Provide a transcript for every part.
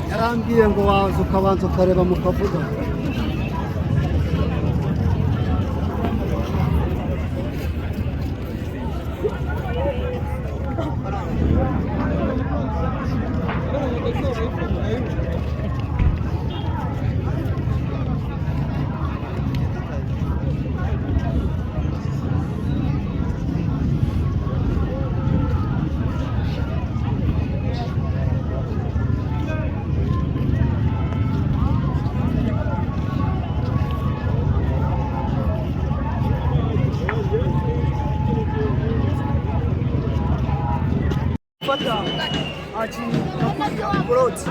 Yarambwiye ngo waza ukabanza ukareba mukavuga. Gufata abakinnyi nakuriya Claude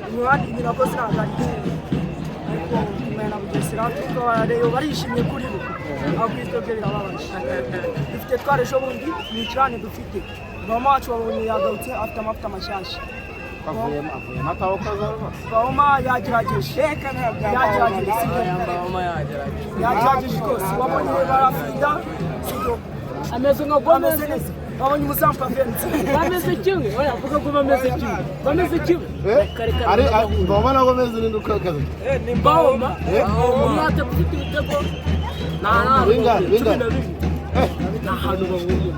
imihanda ibintu akoze ntabwo ari byiza, ariko kumenya na Bugesera tukabareba barishimye kuri bo, aho kuri twebwe birababaje. Dufite twari ejo bundi ni ikirane dufite. Mama wacu wabonye yagarutse afite amavuta mashyashya. Avuyemo atawokoza rwose. Bauma yagerageje, yagerageje, sibyo? Yagerageje rwose. Wabonye barafida, sibyo? Ameze nka Gomez. Ameze neza. Wabonye umuzamu Pavensi. Bameze kimwe. Oya, avuga ko bameze kimwe, bameze kimwe. Kare kare. Ari ngoma na Gomez ni uko kazi. Ni Mbawoma umwate ufite ibitego nta hantu Bingahe? bahuriye, cumi Bingahe? na bibiri nta hantu bahuriye.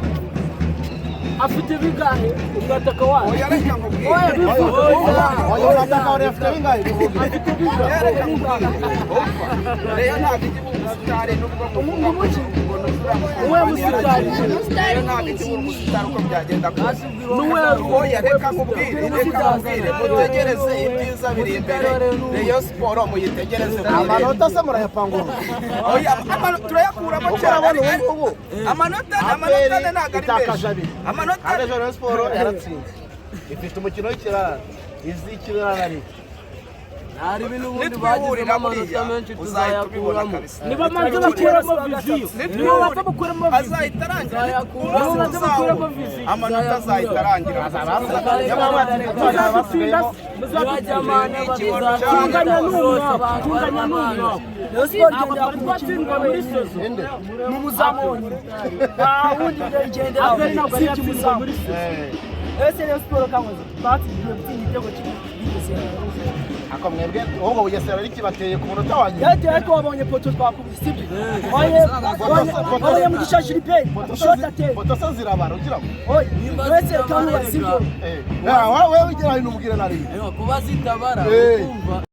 Afite bingahe umwataka wayo? Oya, bivuga. Oya, unataka wale afite bingahe, bivuge. Afite bingahe? Reyo ntabwo ijya iba umusitari nubwo Uwe musitari? Reyo ntabwo ijya iba umusitari uko byagenda kose. Nuwe? Oya, reka nkubwire, reka nkubwire, mutegereze, ibyiza biri imbere. Reyo Siporo muyitegereze muyirebe. Amanota se murayapangura? Oya, turayakuramo Uko cyane. urabona ubu ngubu Amanota, amanota ane ntabwo ari itakaje menshi. Abiri. Amanota Kandi ejo Rayon Sport yaratsinze, ifite umukino w'ikirarane, izi ikirarane ariko Nitwihurira buriya uzahita ubibona kabisa. Nibamanze bakuramo viziyo, nibabanze bakuramo viziyo. Azahita arangira. Nibabanze Umunsi bakuramo tuzawubona viziyo. Amanota azahita arangira. Muzadutsinda, muzadutsinda. Tunganya n'umwaka, tunganya n'umwaka. Rayon Sport Ntabwo igendera twari ku mukino twatsindwa umwe muri wenyine. saison. Ni umuzamu wonyine, nta wundi igendera APR ntabwo yari usibye yatsindwa umuzamu. muri saison. Ese Rayon Sport kankoze batsindiye gutsinda igitego kimwe Bugesera? Ako mwebwe ahubwo Bugesera ari kibateye ku munota wa nyuma. Yagiye, ariko wabonye poto twakubise, sibyo? Wabonye Mugisha Gilbert shot ateye. Poto se zirabara ugira ngo Oya, uretse kamuba, sibyo? Eh, wowe ugera hino umubwire nari Kuba zitabara. Eh. Ukumva.